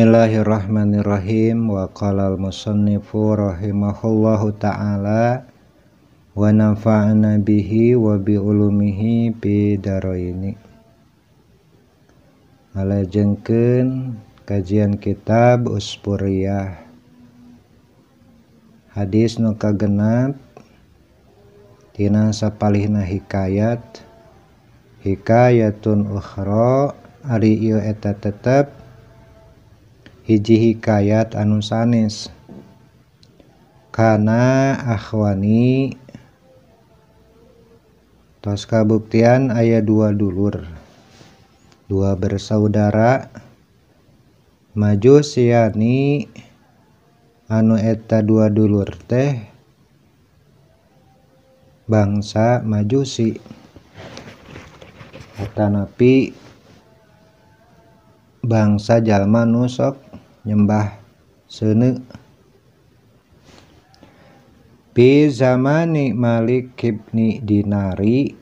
Bismillahirrahmanirrahim. Wa qala al-musannifu rahimahullahu ta'ala wa nafa'ana bihi wa bi ulumihi fi daraini. Ngalajengkeun kajian kitab Uspuriyah. Hadis nu kagenap tina sapalihna hikayat, hikayatun ukhra, ari ieu eta tetep hiji hikayat anu sanes. Kana akhwani, tos kabuktian aya dua dulur, dua bersaudara, majusiani anu eta dua dulur teh bangsa Majusi, atanapi bangsa jalma nu sok nyembah seuneu. Bi zamani Malik ibni Dinari,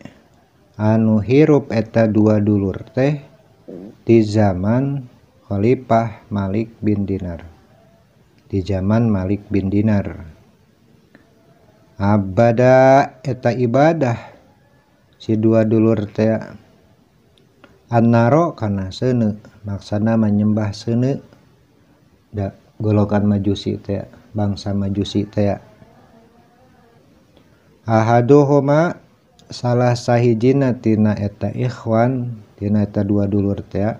anu hirup eta dua dulur teh di zaman Khalifah Malik bin Dinar. Di zaman Malik bin Dinar. Abada eta ibadah si dua dulur teh annaro kana seuneu, maksana menyembah seuneu da golokan Majusi teh, bangsa Majusi teh. Ahaduhuma, salah sahijina tina eta ikhwan, tina eta dua dulur teh,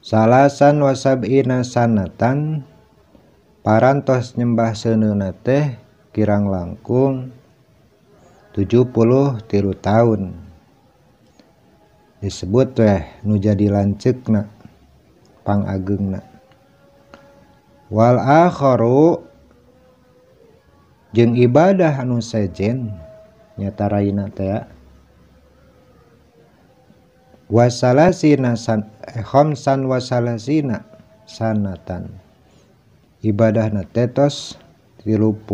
salasan wasab'ina sanatan, parantos nyembah seuneuna teh kirang langkung 73 tahun. Disebut weh nu jadi lanceukna, pangageungna. Wal akharu, jeung ibadah anu sejen nyata raina teh, wasalasina san khamsan wasalasina sanatan, ibadahna teh tos 35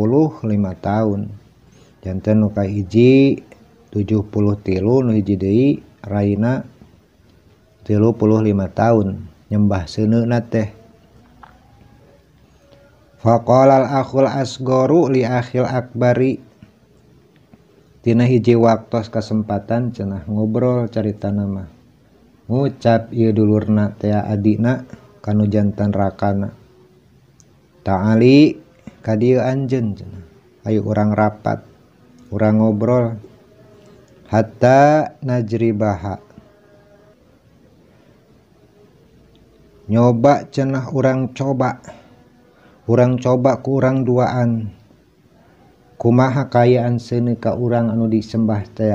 tahun. Janten nu kahiji 73, nu hiji deui raina 35 tahun nyembah seuneuna teh. Faqala al-akhul asgharu li akhil akbari, tina hiji waktos kesempatan cenah ngobrol carita nama, ngucap ieu dulurna teh adina kanu jantan rakana, ta'ali ka dieu anjeun cenah, ayo urang rapat, urang ngobrol, hatta najribaha, nyoba cenah urang coba, urang coba ku urang duaan, kumaha kayaan seuneu ka urang anu disembah teh.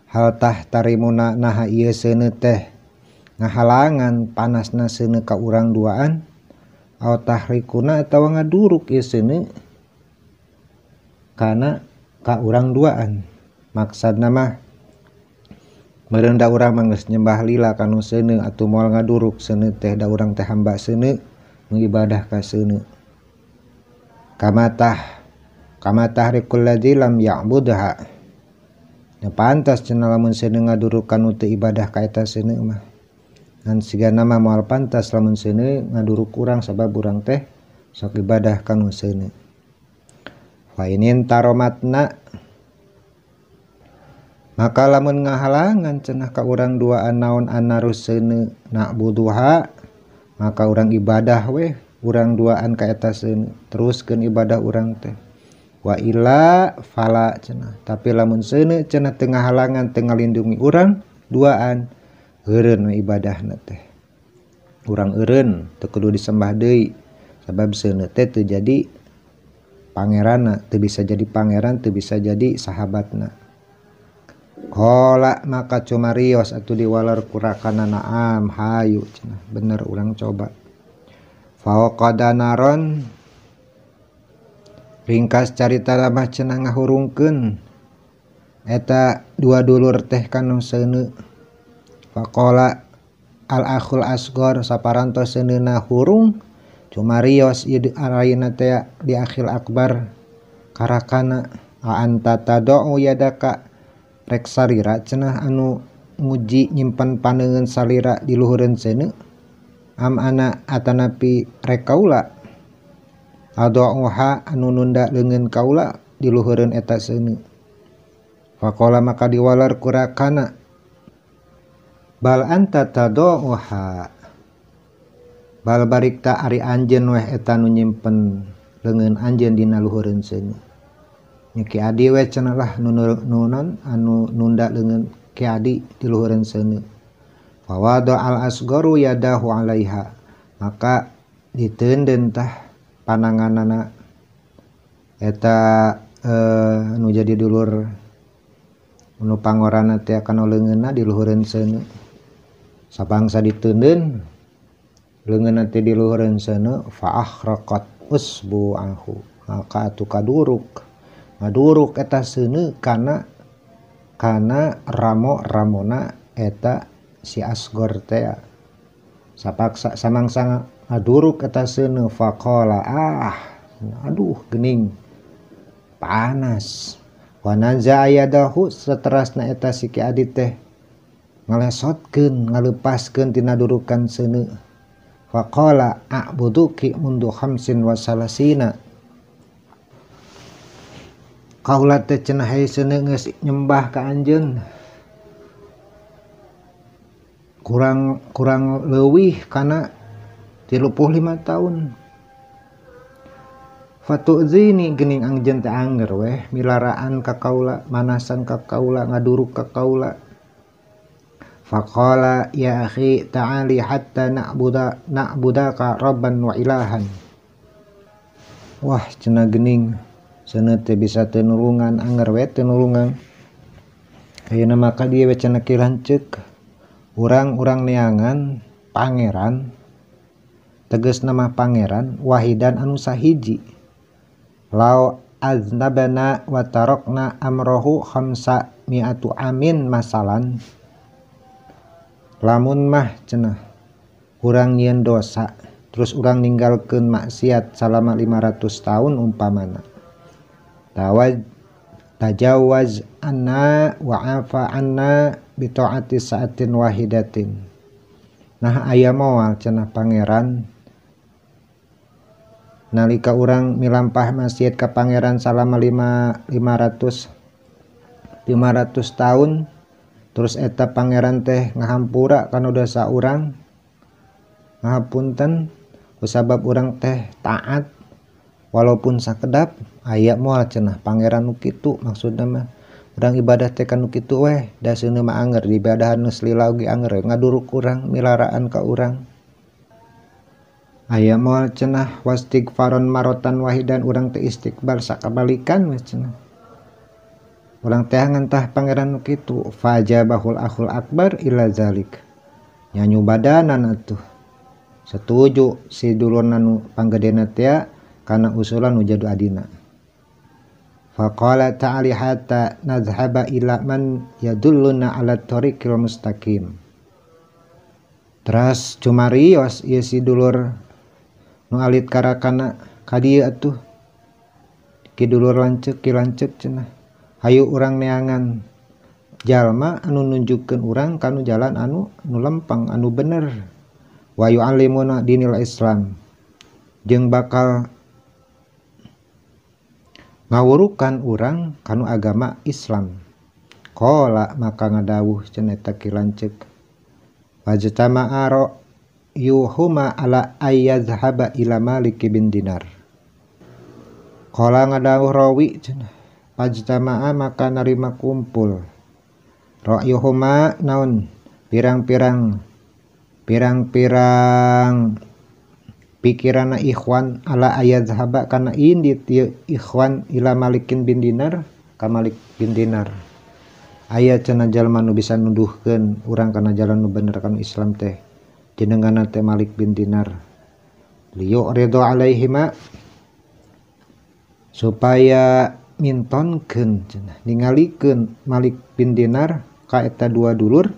Hal tah tarimuna, naha ieu seuneu teh ngahalangan panasna seuneu ka urang duaan, au tahrikuna atawa ngaduruk ieu seuneu kana ka urang duaan. Maksudna mah meureun da urang mah geus nyembah lila kanu seuneu atuh moal ngaduruk seuneu teh, da urang teh hamba seuneu, mengibadah ka seuneu. Kamatah kamatah rikul ladzi lam ya'budha, nya pantas cenah lamun seuneu ngaduruk kanu teu ibadah ka eta seuneu mah. Ngan sigana mah moal pantas lamun seuneu ngaduruk urang, sabab urang teh sok ibadah kanu seuneu. Fa inin taromatna, maka lamun ngahalangan cenah ka urang duaan naon anarus seuneu na'buduha, maka urang ibadah weh urang duaan ka eta seuneu, teruskeun ibadah urang teh. Wa illa fala cenah, tapi lamun seuneu cenah teu ngahalangan teu ngalindungi urang duaan, eureun we ibadahna teh. Urang eureun teu kudu disembah deui, sabab seuneu teh teu jadi pangeranna, teu bisa jadi pangeran, teu bisa jadi sahabatna. Qala, maka cumarios atuh diwalar kurakana, naam hayu cenah, bener urang coba. Faqada naron, ringkas carita mah cenah ngahurungkeun eta dua dulur teh kanu seuneu. Faqala al akhul asghar, saparantos seuneuna hurung cumarios ieu araina teh di akhil akbar karakana, a anta tad'u yadaka, rek salira cenah anu nguji nyimpen paneungeun salira di luhureun seuneu. Am ana atanapi rek kaula adauha anu nunda leungeun kaula di luhureun eta seuneu. Faqala maka diwalar kurakana bal anta tadauha bal barikta ari anjeun weh eta nu nyimpen leungeun anjeun dina luhureun seuneu. Nya Ki Adi we cenah lah nu non anu nunda leungeun Ki Adi di luhureun seuneu. Fawada al asgaru yadahu alaiha maka diteunden tah pananganana eta nu jadi dulur nu pangorana teh kana leungeunna di luhureun seuneu. Sabangsa diteunden leungeunna teh di luhureun seuneu fa akhraqat usbu'ahu maka atuh kaduruk ngaduruk eta seuneu kana ramo-ramona eta si asgor teh. Sapaksa samangsa ngaduruk eta seuneu faqala ah aduh geuning panas. Wa naza yadahu saterasna eta si Ki Adi teh ngalesotkeun ngalepaskeun tina durukan seuneu. Faqala a'buduki mundu khamsin wa salasina kaula teh cenah hei seuneu geus nyembah ka anjeun kurang leuwih kana 35 tahun. Fatu'zini geuning anjeun teh anger weh milaraan ka kaula manasan ka kaula ngaduruk ka kaula. Faqala ya akhi ta'ali hatta na'budaka rabban wa ilahan. Wah cenah geuning seuneu teh bisa teu nulungan anger we teu nulungan. Ayeuna maka dieu we cenah ki lanceuk urang-urang neangan pangeran tegasna mah pangeran wahidan anu sahiji. Lau aznabana wa tarakna amrohu khamsa mi'atu amin masalan. Lamun mah cenah urang nyieun dosa terus urang ninggalkeun maksiat salama 500 tahun umpamana. Tajawaz anna wa afa anna bi ta'ati sa'atin wahidatin. Nah aya moal cenah pangeran nalika urang milampah maksiat ka pangeran salama 500 tahun terus eta pangeran teh ngahampura kana dosa urang ngahapunten kusabab urang teh taat walaupun sakedap aya moal cenah pangeran nu kitu. Maksudna mah urang ibadah teh kanu kitu weh da seuneu mah anger diibadahan nu lila oge anger ngaduruk urang milaraan ka urang. Aya moal cenah wastighfaron marotan wahidan urang teh istighfar sakabalikan we cenah. Urang teh ngentah pangeran nu kitu. Fajabahul akhul akbar ila zalik. Nyanyu badanan atuh. Setuju si dulurna nu panggedena teh kana usulan nu jadu adina. Faqala ta'ali hatta nadhhaba ila man yadulluna ala tariqil mustaqim. Teras cumarios ieu si dulur nu alit karakana ka dieu atuh. Ki dulur lanceuk ki lanceuk cenah. Hayu urang neangan jalma anu nunjukkeun urang kanu jalan anu nu lempang anu bener. Wa yu'allimuna dinil Islam. Jeung bakal ngawurukan urang kanu agama Islam. Qala maka ngadawuh cenah eta ki lanceuk. Wajtama'a ra'yuhuma ala ayyadhhaba ila Malik bin Dinar. Qala ngadawuh rawi cenah. Pajtama'a maka narima kumpul ra'yuhuma naon pirang-pirang pikirana ikhwan ala ayadzhaba kana indit ieu ikhwan ila Malikin bin Dinar ka Malik bin Dinar. Aya cenah jalma nu bisa nuduhkeun urang kana jalan nu bener kana Islam teh jenenganna teh Malik bin Dinar. Liyu'ridu alaihima supaya mintonkeun cenah ningalikeun Malik bin Dinar ka eta dua dulur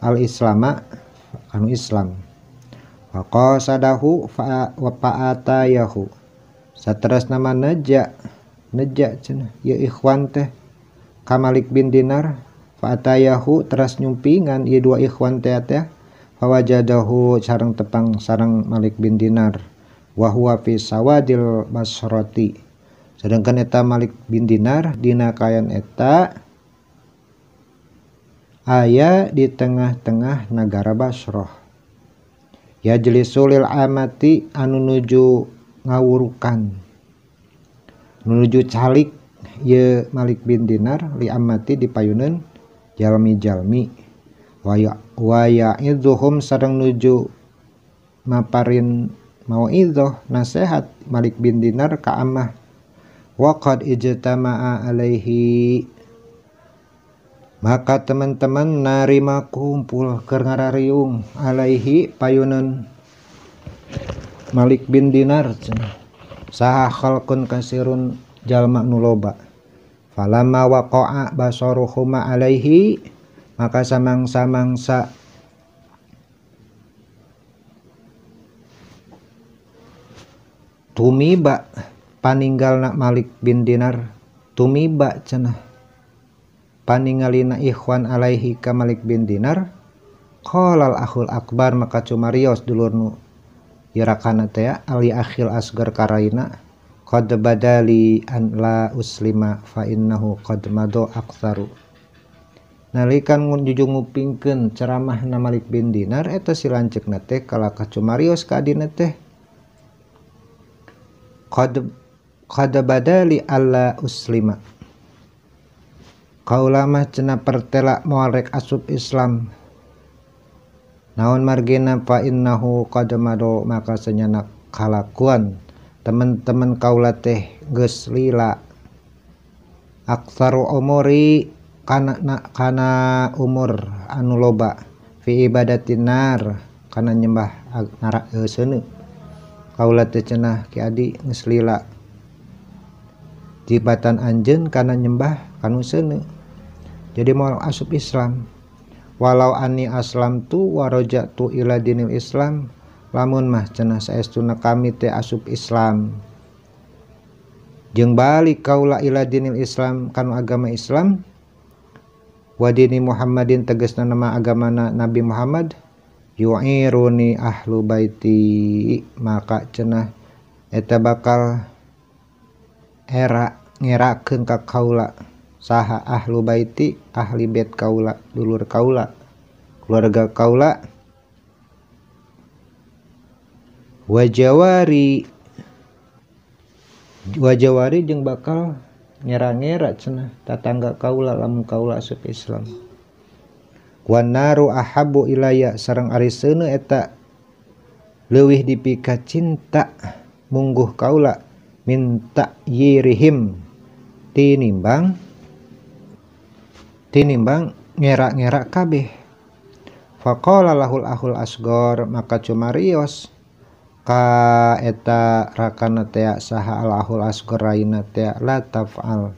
al islama anu Islam. Faqasadahu fa wa fa'atayahu. Saterasna mah neja cenah ieu ikhwan teh ka Malik bin Dinar fa'atayahu teras nyumpingan ieu dua ikhwan teh teh Fawajadahu sareng tepang sareng Malik bin Dinar wa huwa fi sawadil Basrati. Sedangkan eta Malik bin Dinar dina kayan eta aya di tengah-tengah nagara Basrah. Yajlisu lil amati anu nuju ngawurukan, nuju calik ye Malik bin Dinar li amati di payuneun jalmi-jalmi. Wa ya'idzuhum sareng nuju maparin mauidzoh nasihat Malik bin Dinar ka amah. Wa qad ijtama'a alaihi, maka teman-teman narima kumpul keur ngarariung alaihi payuneun Malik bin Dinar cenah saha khalqun kasirun jalma nu loba. Falamma waqa'a basaruhuma alaihi, maka samangsa-mangsa tumiba paninggalna Malik bin Dinar, tumiba cenah paningalina ikhwan alaihi ka Malik bin Dinar. Qalal akhul akbar, maka cumarios dulur nu irakana teh ali akhil asgar karaina qad badali an la uslima fa innahu qad madu aktsaru. Nalikan jujung ngupingkeun ceramahna Malik bin Dinar eta si lanceukna teh kalakah cumarios ka adina teh qad badali alla uslima, kaula mah cenah pertela moal rek asup Islam. Naon margina fa innahu qad madu, maka senyana kalakuan teman-teman kaula teh geus lila aktsaru umuri kana umur anu loba fi ibadatin nar kana nyembah nara seuneu. Kaula teh cenah ki adi geus lila jibatan anjeun kana nyembah kanu seuneu, jadi moal asup Islam. Walau anni aslamtu wa raja'tu ila dinil Islam, lamun mah cenah saestuna kami teh asup Islam jeung balik kaula ila dinil Islam kanu agama Islam, wa dini Muhammadin tegasna nama agamana Nabi Muhammad, yu'iruni ahlu baiti, maka cenah eta bakal era ngerakeun ka kaula saha ahlu baiti, ahli bait kaula, dulur kaula, keluarga kaula, wajawari wajawari jeung bakal ngera-ngera cenah tatangga kaula lamun kaula asup Islam. Wan naru ahabbu ilaya, sareng ari seuneu eta leuwih dipika cinta mungguh kaula minta yirihim tinimbang ngera-ngera kabeh. Faqala lahul akhul asgor, maka cumarios ka eta rakana tea saha al akhul asgor raina tea la taf'al,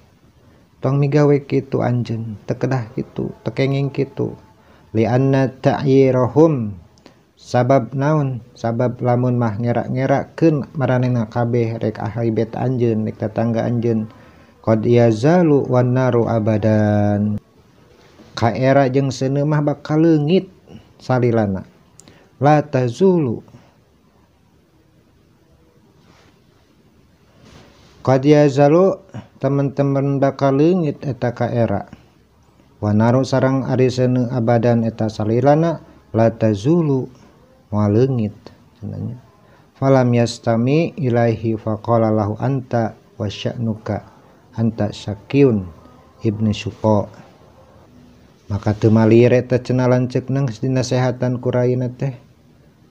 tong migawe kitu anjeun, tekedah kitu, tekenging kitu. Li anna ta'yirahum, sabab naon, sabab lamun mah ngera-ngerakeun maranehna kabeh rek ahli bait anjeun, rek tetangga anjeun, qad yazalu wan naru abadan, kaera jeung seuneu mah bakal leungit salilana, la tazulu. Qad yazalu teman-teman bakal leungit eta kaera, wanaru sareng ari seuneu abadan eta salilana, la tazulu moal leungit cenah. Falam yastami ilaihi faqala lahu anta wa sya'nuka anta syakiyun ibni Syuqa. Maka teu malire teh cenah lanceukna geus dinasehatan ku raina teh.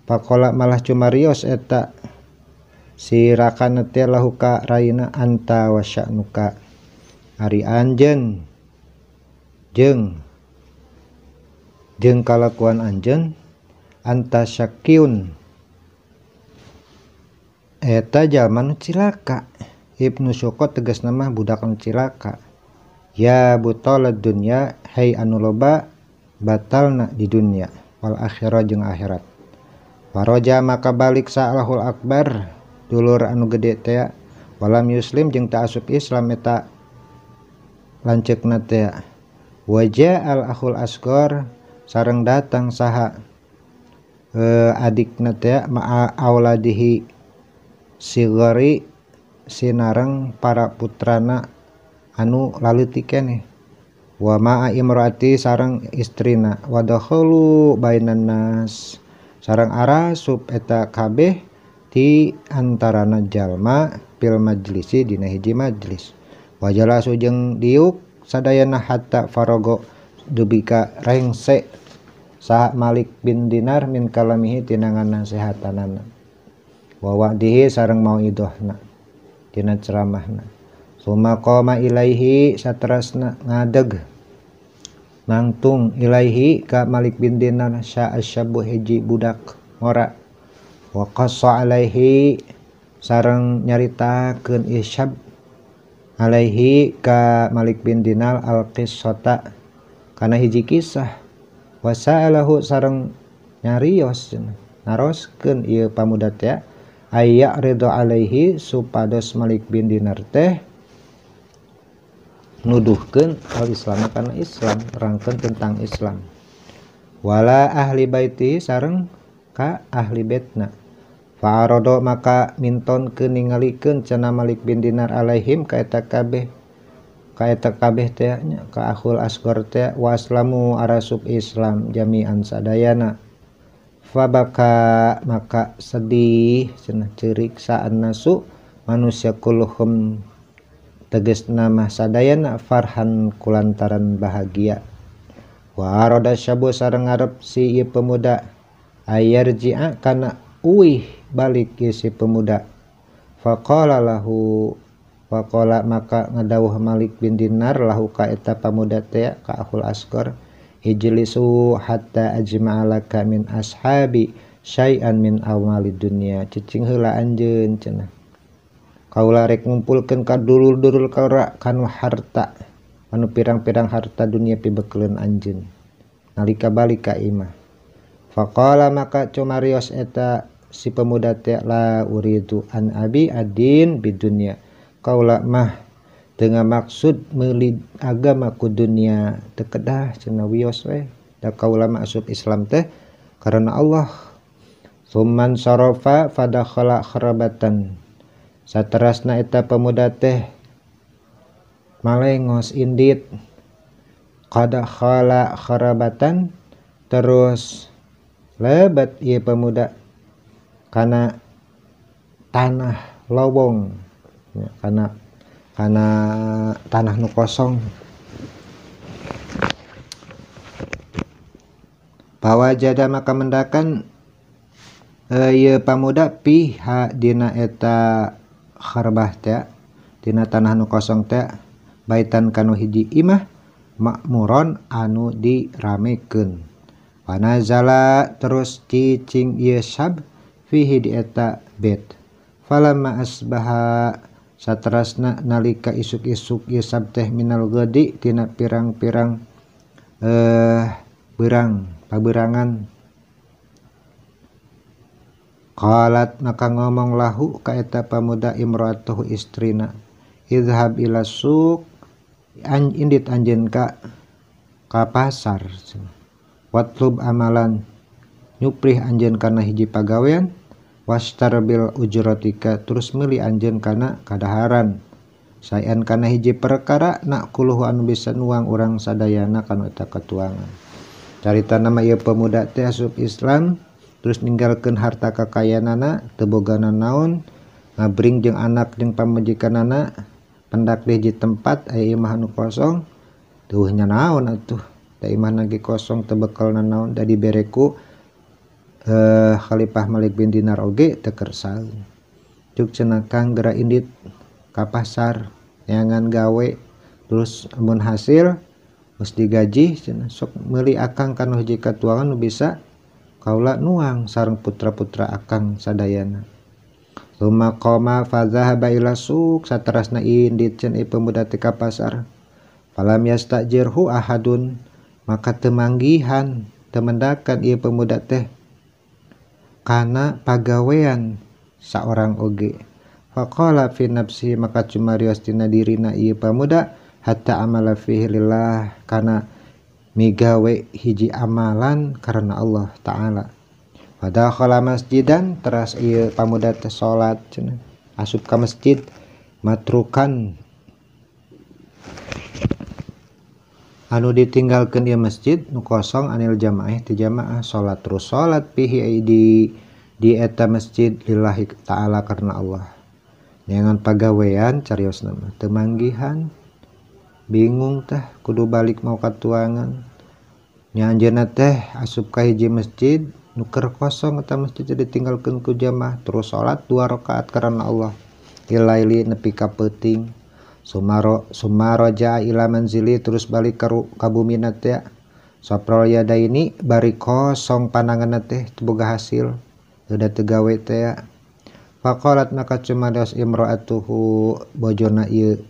Faqala malah cumarios eta si rakana teh lahu ka raina anta wa sya'nuka, ari anjeun jeung kalakuan anjeun anta syakiyun eta jalma nu cilaka. Ibnu Syuqa tegasna mah budak nu cilaka. Ya butalad dunya, hai anu loba batalna di dunya wal akhirah jeung akhirat. Waroja maka balik sa'lahul akbar dulur anu gede teh, walam yuslim jeung ta asup Islam eta lanceukna teh. Waja al akhul asgor sareng datang saha adikna teh ma'a auladihi sigari sinareng para putrana anu laleutik keneh wa ma'a imraati sareng istrina wa dakhalu bainan nas sareng arasup eta kabeh ti antarana jalma fil majlisi dina hiji majlis wa jalasu jeung diuk sadayana hatta farago dugi ka rengse saha Malik bin Dinar min kalamihi tina nganasehatanana wa wa'dihi sareng mauidhahna tina ceramahna summa qama ilaihi saterasna ngadeg nangtung ilaihi ka Malik bin Dinar sa'asyabu hiji budak ngora wa qassa alaihi sareng nyaritakeun isyab alaihi ka Malik bin Dinar al-qissata kana hiji kisah wa sa'alahu sareng nyarios naroskeun ieu pamuda teh aya ridho alaihi supados Malik bin Dinar teh nuduhkeun al-Islam kana Islam terangkeun tentang Islam wala ahli baiti sareng ka ahli baitna fa'arada maka mintonkeun ningalikeun cenah Malik bin Dinar alaihim ka eta kabeh teh nya ka akhul asghar teh waslamu arasup Islam jami'an sadayana fabaka maka sedih cenah ceurik saan nasu manusia kulluhum tegasna mah sadayana farhan kulantaran bahagia wa arada syabu sareng ngarep si ieu pemuda ayarji'a kana uih balik ieu si pemuda faqala lahu faqala maka ngadawuh Malik bin Dinar lahu ka eta pamuda teh ka akhul asghar ijlisu hatta ajma'a laka min ashabi syai'an min awalid dunya cicing heula anjeun cenah kaula rek ngumpulkeun ka dulur-dulur kaula kanu harta anu pirang-pirang harta dunia pibekeleun anjeun nalika balik ka imah faqala maka cumarios eta si pemuda teh la uridu an abi adin bidunya kaula mah dengan maksud meuli agama ku dunia teu kedah cenah wios we da kaula masuk Islam teh karena Allah summan sarafa fadakhala kharabatan saterasna eta pemuda teh malengos indit qadakhala kharabatan terus lebat ieu pemuda kana tanah lowong ya, kana tanah nu kosong pawajada maka mendakan ieu pamuda piha dina eta kharbah teh dina tanah nu kosong teh baitan kanu hiji imah makmuron anu diramekeun panazala terus cicing ieu sab fihi di eta bait falamma asbaha saterasna nalika isuk-isuk ieu sab teh minal ghadi tina pirang-pirang berang paberangan qalat maka ngomong lahu ka eta pamuda imra'atuhu istrina idhab ila suq indit anjeun ka pasar watlub amalan nyuprih anjeun kana hiji pagawean wastarbil ujratika terus meuli anjeun kana kadaharan sayan kana hiji perkara nak kuluhu anu bisa nuang urang sadayana kana eta katuangan carita nama ieu pemuda teh asup Islam terus ninggalkeun harta kakayaanana teu bogana naon ngabring jeung anak jeung pamajikanana pendak di hiji tempat aya imah anu kosong teuh nya naon atuh da imah lagi kosong teu bekelna naon da dibereku Khalifah Malik bin Dinar oge teu kersaeun cuk cenah Kang geura indit ka pasar neangan gawe terus amun hasil geus digaji cenah sok meuli akang kana hiji katuangan nu bisa kaula nuang sareng putra-putra akang sadayana summa qama fa dhahaba ila suq saterasna indit cenah pemuda teh ka pasar falam yastajirhu ahadun maka temanggihan temendakan ieu pemuda teh kana pagawean saorang oge faqala fi nafsi maka cumarios dina dirina ieu pamuda hatta amala fihi lillah kana migawe hiji amalan karena Allah Ta'ala. Fadakhala masjidan teras ieu pamuda teh salat cenah asup ka masjid matrukan anu ditinggalkeun ieu masjid nu kosong anil jamaah ti jamaah salat terus salat pihi di eta masjid lillahi ta'ala karena Allah. Neangan pagawean cariosna mah teu manggihan bingung teh kudu balik mau ka tuangan. Nya anjeunna teh asup ka hiji masjid nu keur kosong eta masjid ditinggalkeun ku jamaah terus salat 2 rakaat karena Allah ilaili nepi ka peuting. Sumaro jaa ila manzili terus balik ka bumina teh saprol yadaini bari kosong pananganna teh teu boga hasil udah teu gawe teh. Faqalat maka cumados imra'atuhu bojona ieu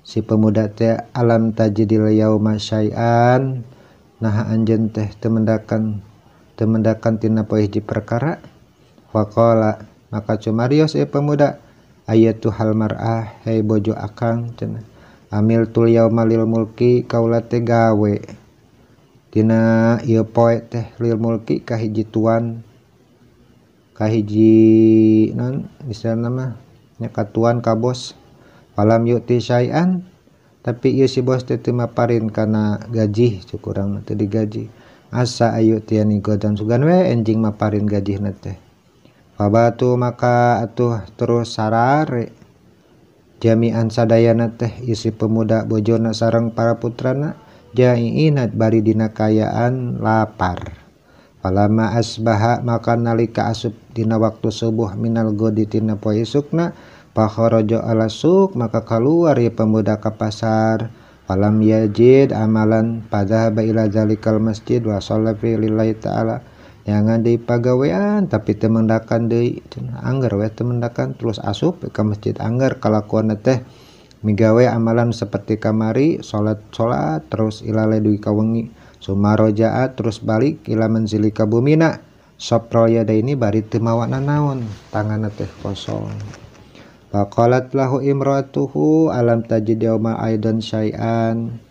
si pemuda teh alam tajidil yauma syai'an naha anjeun teh teu mendakan tina poe hiji perkara. Faqala maka cumarios ieu pemuda ayatu hal mar'ah hei bojo akang cenah amil tul yauma lil mulki kaula teh gawe tina ieu poe teh lil mulki ka hiji tuan ka hiji non misalna mah nya ka tuan ka bos falam yu'ti syai'an tapi ieu si bos teh teu maparin kana gaji cukurang teu digaji asa ayu tiani godan sugan we enjing maparin gajihna teh. Fabatu maka atuh terus sarare jami'an sadayana teh isi pemuda bojona sareng para putrana jai'inat bari dina kayaan lapar. Falama asbaha maka nalika asup dina waktu subuh minal godi tina poe isukna fakharaja ala suq maka kaluar ieu pemuda ka pasar. Falam yajid amalan fadhahaba ila zalikal masjid wa shalla fi lillahi ta'ala. Jangan deui pagawean tapi teu mendakan deui cenah angger we teu mendakan terus asup ka masjid angger kalakuanna teh migawe amalan seperti kamari salat-salat terus ilale dugi ka wengi sumarojaat terus balik ila manzili ka bumina saprol yadaini bari teu mawa nanaon tanganna teh kosong. Faqalat lahu imra'atuhu alam tajid yauma aidan syai'an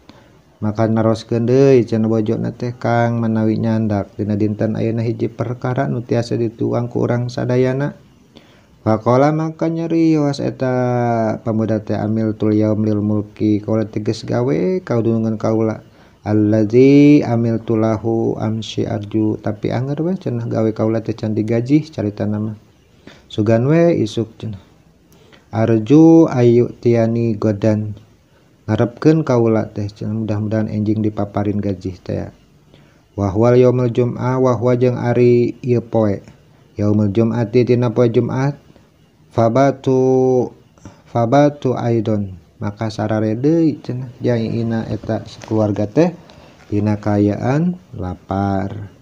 maka naroskeun deui cenah bojona teh Kang manawi nyandak dina dinten ayeuna hiji perkara nu tiasa dituang ku urang sadayana. Faqala maka nyarios eta pamuda teh amil tul yaum lil mulki kaula tegas gawe kaudungan kaula allazi amil tulahu amsi arju tapi angger we cenah gawe kaula teh can digaji caritana mah sugan we isuk cenah arju ayu tiani godan ngarepkeun kaula teh cenah mudah-mudahan enjing dipaparin gaji teh. Wa huwal yaumul jum'ah wa huwa jeung ari ieu poe yaumul jum'ati tina poe Jumat fabatu aidon maka sarare deui cenah jaiina eta sakeluarga teh dina kaayaan lapar.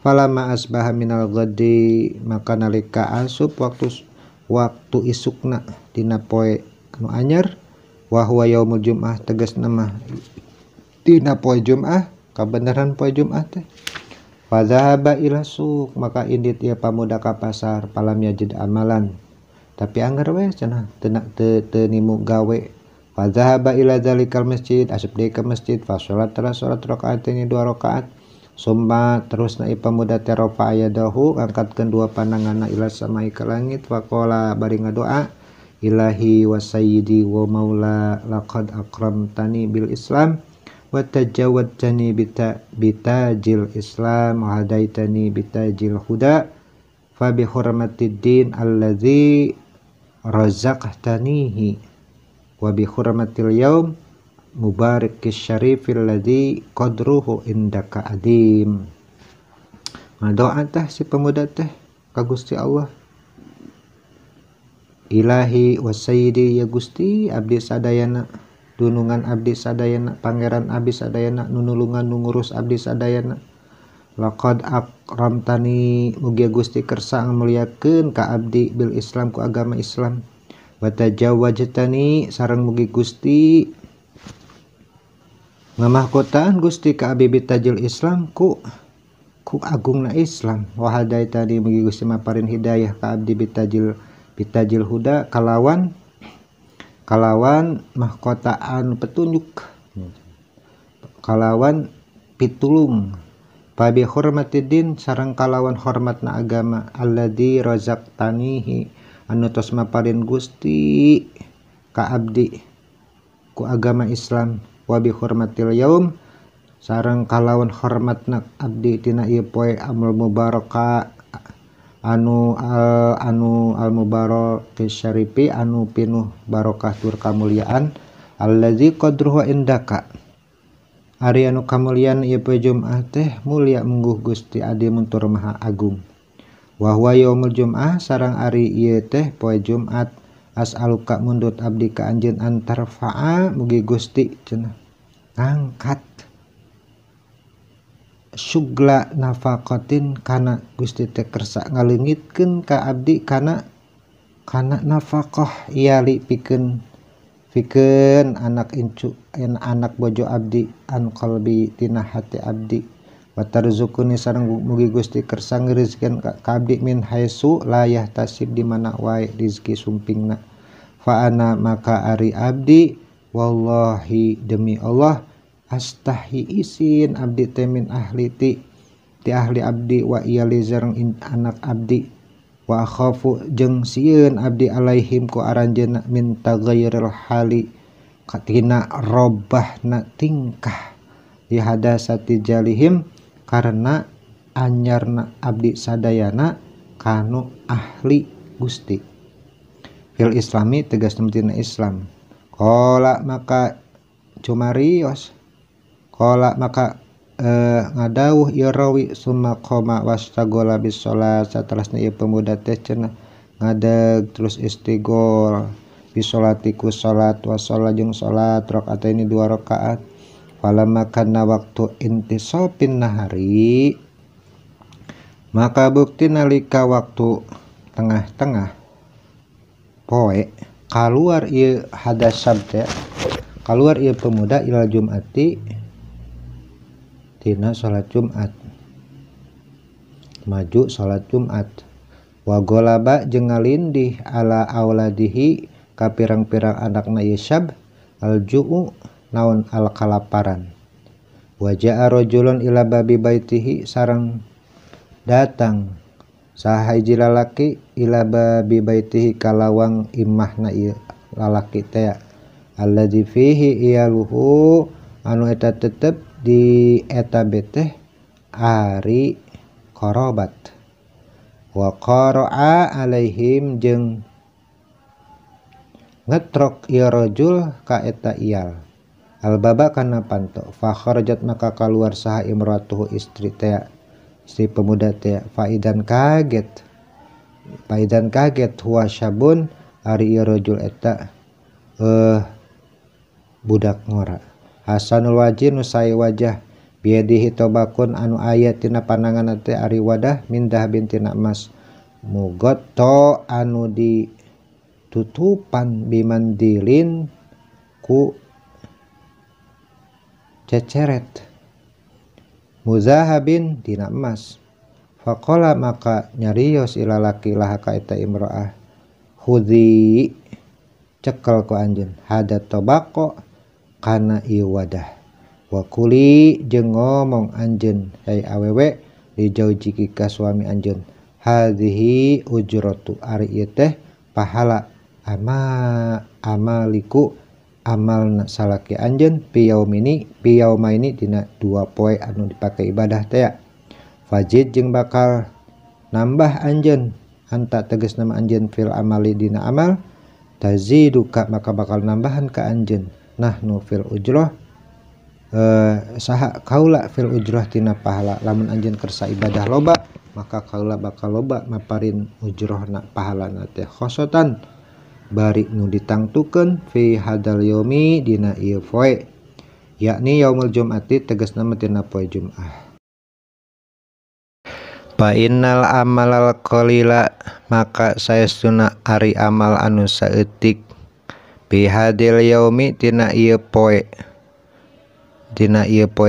Falama asbaha minal ghadi maka nalika asup waktu isukna dina poe anu anyar wa huwa yaumul jum'ah tegasna mah dina poe Jum'ah kabeneran poe Jum'ah teh. Fadzahaba ila suq maka indit ieu pamuda ka pasar palam yajid amalan tapi angger we cenah teu nimu gawe. Fadzahaba ila zalikal masjid asup deui ka masjid fa salat salat rakaataini 2 rakaat summa terusna ieu pamuda teh rafa yadahu angkatkeun dua pandanganna ila samai ka langit faqala bari ngadoa ilahi wa sayyidi wa maula laqad akramtani bil islam wa tajawwajtani bitajil islam wa hadaitani bitajil huda fa bi hurmatid din allazi razaqtanihi wa bi hurmatil yaum mubarakis syarifil ladzi qadruhu indaka adim. Ngadoa teh si pemuda teh ka Gusti Allah. Ilahi wa sayyidi ya Gusti abdi sadayana dunungan abdi sadayana pangeran abdi sadayana nunulungan nungurus abdi sadayana laqad akramtani mugia Gusti kersa ngamuliakeun ka abdi bil Islam ku agama Islam wa tajawwajtani sareng mugi Gusti ngamahkotaan Gusti ka abdi bitajil Islam ku agungna Islam wa hadaitani mugi Gusti maparin hidayah ka abdi bitajil huda kalawan mahkotaan petunjuk kalawan pitulung Fa bi hurmatidin sareng kalawan hormatna agama alladzi razaqtanihi anu tos maparin Gusti ka abdi ku agama Islam wa bi hurmatil yaum sareng kalawan hormatna abdi tina ieu poe amul mubaraka anu al mubarak syarifi anu pinuh barokah tur kamuliaan allazi qadruhu indaka ari anu kamuliaan ieu poe Jumat teh mulia mungguh Gusti adi muntur maha agung wa huwa yaumul Jum'ah sareng ari ieu teh poe Jumat as'aluka mundut abdi ka anjeun antarfa'a mugi Gusti cenah ngangkat sugla nafaqatin kana Gusti teh kersa ngaleungitkeun ka abdi kana nafaqah iali pikeun anak incu anak bojo abdi an qalbi tina hati abdi wa tarzukuni sareng mugi Gusti kersa ngeureuzkeun ka abdi min haitsu la yahtasib di mana wae rezeki sumpingna fa ana maka ari abdi wallahi demi Allah astahi isin abdi teh min ahli ti ahli abdi wa iyali sareng anak abdi wa khafu jeung sieun abdi alaihim ku aranjeunna min taghayyuril hali katina robahna tingkah di hadasati jalihim karena anyarna abdi sadayana kanu ahli Gusti fil islami tegas tina Islam qala maka cumarios qala maka ngadawuh ieu rawi summa qoma wastagola bis shalat saterasna ieu pemuda teh cenah ngadeg terus istigol bi sholatiku salat wa sholat jeung salat rakaataini 2 rakaat falamma kana waktu intisafin nahari maka bukti nalika waktu tengah-tengah poe kaluar ieu hadasab teh kaluar ieu pemuda ilal jumati tina salat Jumat maju salat Jumat wa golaba jeung ngalindih ala auladihi ka pirang-pirang anakna Yusab alju'u naon al kalaparan wa ja'a rajulun ila babi baitihi sareng datang saha hiji lalaki ila babi baitihi kalawang imahna ieu lalaki teh alladzi fihi iyaluhu anu eta tetep di eta beteh ari korobat wa qara'a alaihim jeung ngetrok ieu rajul ka eta iyal albaba kana panto fa kharajat maka kaluar saha imratuhu istri teh si pemuda teh faidan kaget huwa syabun ari ieu rajul eta budak ngora hasanul wajih nu sae wajah biadihi tobakun anu aya tina panangan teh ari wadah min dahabin tina emas mugotto anu ditutupan bimandilin ku ceceret muzahabin tina emas faqala maka nyarios ilalaki laha ka eta imro'ah khudhi cekel ku anjeun hada tobako kana ieu wadah wa kuli jeung ngomong anjeun hei awewe li jaujiki ka suami anjeun hadhihi ujratu ari ieu teh pahala amaliku amalna salaki anjeun piyaumaini dina 2 poe anu dipake ibadah teh fajid jeung bakal nambah anjeun anta tegas nama anjeun fil amali dina amal taziduka maka bakal nambahan ka anjeun nahnu fil ujroh saha kaula fil ujroh tina pahala lamun anjeun kersa ibadah loba maka kaula bakal loba maparin ujrohna pahalana teh khosotan bari nu ditangtukeun fi hadal yaumi dina ieu poe yakni yaumul jum'ati tegasna mah tina poe Jumat. Fa innal amalal qalila maka saestuna ari amal anu saeutik bi hadil yaumi tina ieu poe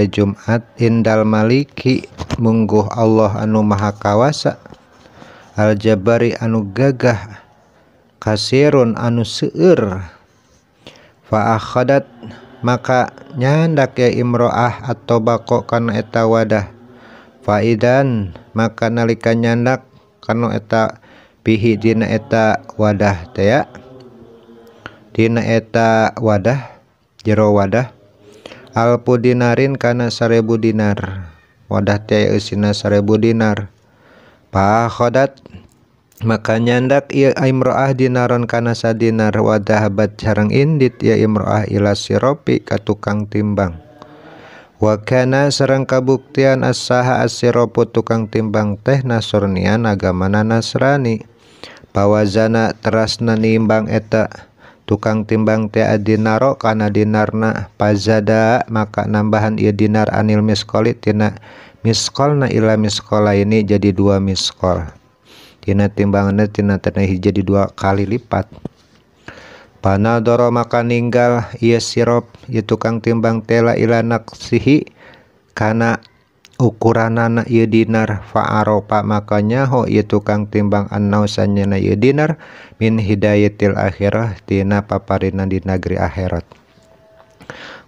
Jumat indal maliki mungguh Allah anu maha kawasa aljabari anu gagah kasirun anu seueur fa akhadat maka nyandak ya imro'ah atau bako kana eta wadah Faidan maka nalika nyandak kanu eta pihi dina eta wadah teh ya, dina eta wadah jero wadah alpu dinarin kana 1000 dinar, wadah teh eusina 1000 dinar. Pakhodat maka nyandak ieu imro'ah dinaron kana sadinar wadah bat sareng indit ieu imro'ah ila siropi ka tukang timbang. Wa kana sareng kabuktian as-saha as-siropu tukang timbang teh nasranian agamana Nasrani. Pawazana terasna nimbang eta tukang timbang teh adinaro kana dinarna pazada maka nambahan ieu dinar anil miskoli tina miskolna ila miskola ini jadi 2 miskol. Tina timbanganna tina tanah jadi 2 kali lipat. Panadoro maka ninggal ieu sirop ieu tukang timbang teh la ila naqsihi kana ukuranana ieu dinar fa'aropa maka nyaho ieu tukang timbang annau sanyana ieu dinar min hidayatil akhirah tina paparina di negeri akhirat.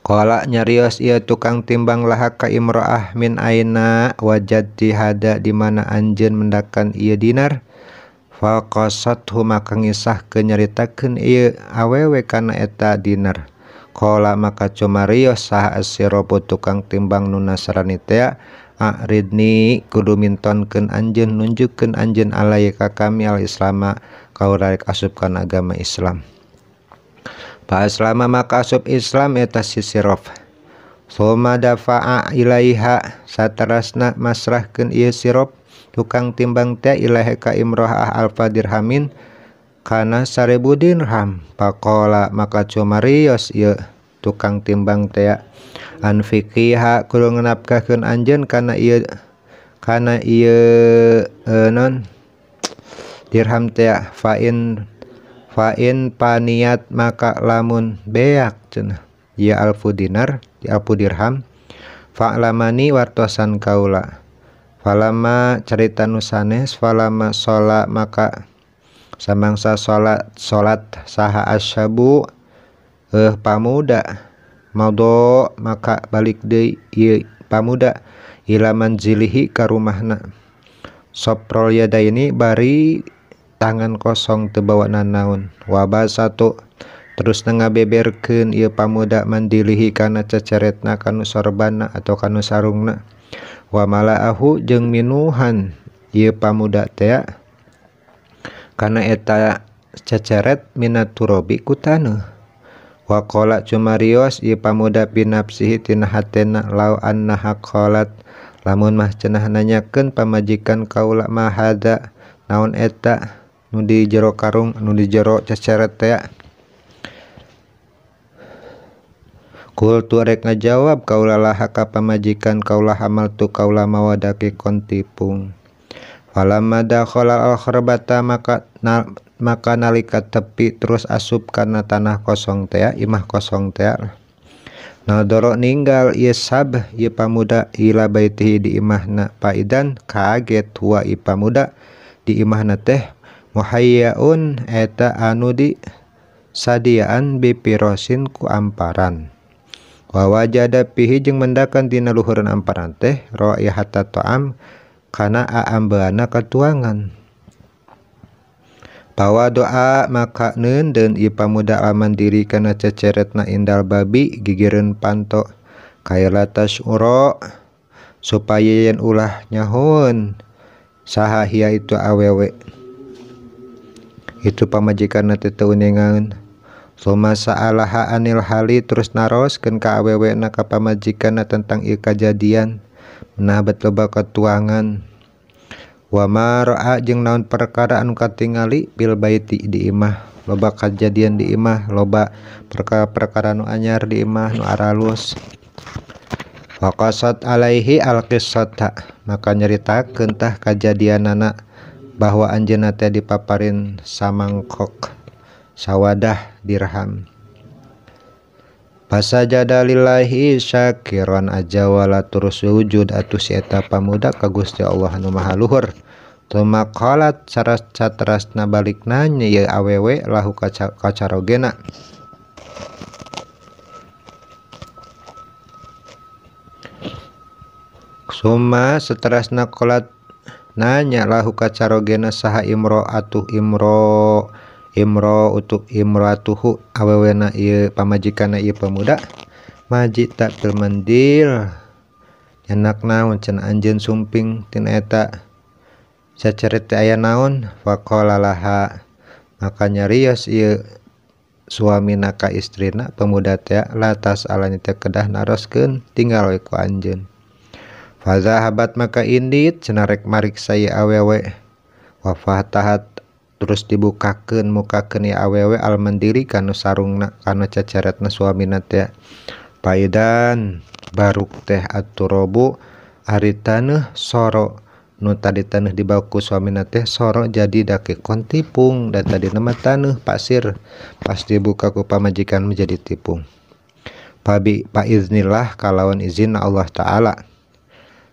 Qala nyarios ieu tukang timbang laha ka imro'ah min aina wajadti hada di mana anjeun mendakan ieu dinar. Faqasathu maka ngisahkeun nyaritakeun ieu awewe kana eta dinar. Qala maka cumarios saha as-siropu tukang timbang nu Nasrani teh a'ridni kudu mintonkeun anjeun nunjukkeun anjeun alai ka kami al-islama kaurarek asup kana agama Islam. Fa aslama maka asup Islam eta si sirof. Suma dafa'a ilaiha saterasna masrahkeun ieu sirop tukang timbang teh ilahi ka imro'ah alfa dirhamin kana 1000 dirham. Faqala maka cumarios ieu tukang timbang teh anfiqiha kudu ngenapkahkeun anjeun kana ieu non dirham teh fa in paniat maka lamun beak cenah ieu alfu dinar alfu dirham fa'lamani wartosan kaula. Falama carita nu sanes falama sholat maka samangsa salat saha asyabu pamuda maudo maka balik deui ieu pamuda ila manzilihi ka rumahna. Soprol yadaini bari tangan kosong teu bawa nanaon. Wabasatu terus ngabeberkeun ieu pamuda mandilihi kana ceceretna kanu sorbanna atau kanu sarungna. Wa malaahu jeung minuhan ieu pamuda teh kana eta ceceret minaturobi ku taneuh. Wa qala cumarios ieu pamuda binafsihi tina hatena law annaha qalat lamun mah cenah nanyakeun pamajikan kaula ma hada naon eta nu di jero karung nu di jero ceceret teh. Kultu rek ngajawab kaula laha ka pamajikan kaula hamal tu kaula mawa dakikon tipung. Falamma dakhala al-kharbata maka nalika tepi terus asup kana tanah kosong teh imah kosong teh. Nadoro ninggal ieu sab ieu pamuda ila baitihi di imahna. Paidan kaget huwa ieu pamuda di imahna teh muhayyaun eta anu di sadiaan bipirosin ku amparan. Wa wajada pihi jeung mendakan dina luhureun amparan teh raihata ta'am kana aambeana katuangan. Bawa doa maka neundeun ieu pamuda aman diri kana ceceretna indal babi gigireun panto kaila tasyura supaya yen ulah nyahoeun saha hia itu awewe itu pamajikanna teh teu uningaeun. Suma sa'alaha anil hali terus naroskeun ka awewena ka pamajikanna tentang ieu kajadian nah bet loba katuangan. Wa ma ra'a jeung naon perkara anu katingali bil baiti di imah loba kajadian di imah loba perkara-perkara nu anyar di imah nu aralus. Faqasat alaihi alqissata maka nyaritakeun tah kajadianana bahwa anjeunna teh dipaparin samangkok sawadah dirham. Fasajada lillahi syakiran ajawala terus sujud atuh si eta pamuda ka Gusti Allah anu Maha Luhur. Tuma qalat saterasna balik nanya ieu awewe lahu kacarogena. Summa seterasna qolat nanya lahu ka carogena saha imro'atuh imro imro utuk imro'atuhu awewena ieu pamajikanna ieu pemuda majita fil mandil nyenak naon cenah anjeun sumping tina eta caceret teh aya naon faqala laha maka nyarios ieu suamina ka istrina pemuda teh latas alanya teh kedah naroskeun tinggal we ku anjeun. Fazahabat maka indit cenah rek mariksa ieu awewe wa fatahat terus dibukakeun mukakeun ieu awewe almandiri kanu sarungna kanu cacaretna suamina teh paidan baruk teh aturobu ari taneuh soro nu tadi taneuh dibawa ku suamina teh soro jadi dake kon tipung da tadi nama taneuh pasir pas dibuka ku pamajikan menjadi tipung. Fabi paiznillah kalawan izin Allah taala.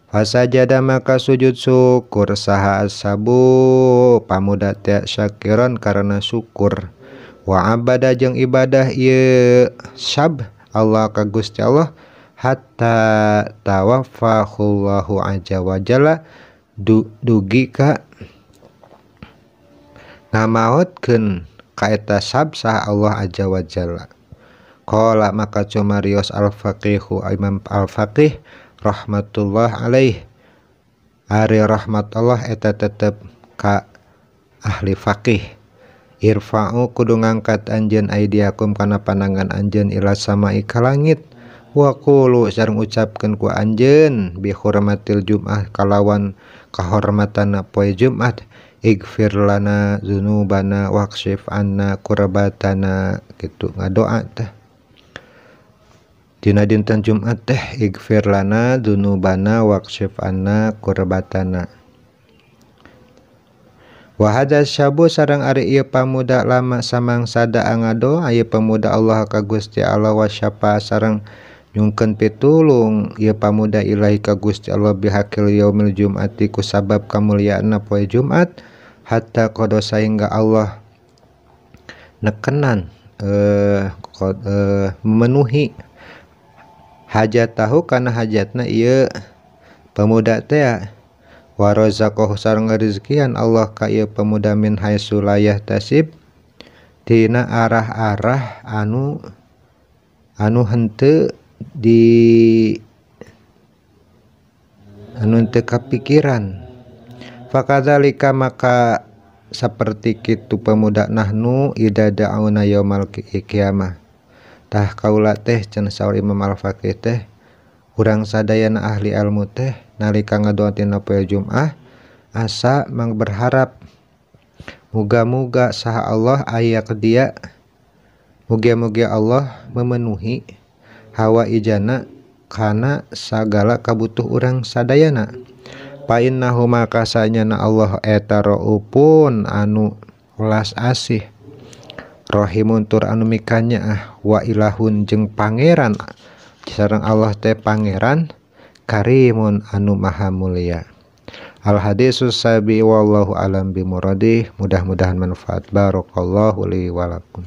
Fasajada maka sujud syukur saha asabu pamuda teh syakiran karena syukur wa abada jeung ibadah ieu syab Allah ka Gusti Allah hatta tawaffahullahu azza wa jalla dugi ka ngamaotkeun ka eta syab saha Allah azza wa jalla. Qala maka cumarios al-faqihu Imam al-Faqih rahmatullah alaih ari rahmat Allah eta tetep ka ahli faqih irfa'u kudu ngangkat anjeun aidiakum kana pandangan anjeun ila sama'i ka langit wa qulu sareng ucapkeun ku anjeun bi hurmatil jum'ah kalawan kahormatanna poe Jumat igfir lana dzunubana waqshif anna kurbatana kitu ngadoa teh dina dinten Jumat teh igfir lana dzunubana waqshif anna kurbatana. Wa hadza syabu sareng ari ieu pamuda lama samangsada ngadoa ieu pemuda Allah ka Gusti Allah wa syafa sareng nyungkeun pitulung ieu pamuda ilahi ka Gusti Allah bihaqil yaumil jum'ati ku sabab kamuliaanna poe Jumat hatta qada saengga Allah nekenan memenuhi hajatahu kana hajatna ieu pemuda teh wa razaqahu sareng ngarizkian Allah ka ieu pemuda min haitsu la yahtasib tina arah-arah anu henteu di anu teu kapikiran. Fakadzalika maka saperti kitu pemuda nahnu ida da'una yaumal qiyamah. Tah kaula teh cenah saur Imam Al-Faqih teh urang sadayana ahli ilmu teh nalika ngadoa tina poe Jumat asa mang berharap muga-muga saha Allah aya ke dia mugia-mugia Allah memenuhi hawa ijana kana sagala kabutuh urang sadayana. Fa innahu maka sanyana Allah eta raupun anu welas asih rahimun tur anu mikanyaah wa ilahun jeung pangeran sareng Allah teh pangeran karimun anu maha mulia. Al hadisus sabi wallahu alam bimuradih. Mudah-mudahan manfaat. Barakallahu li wa lakum.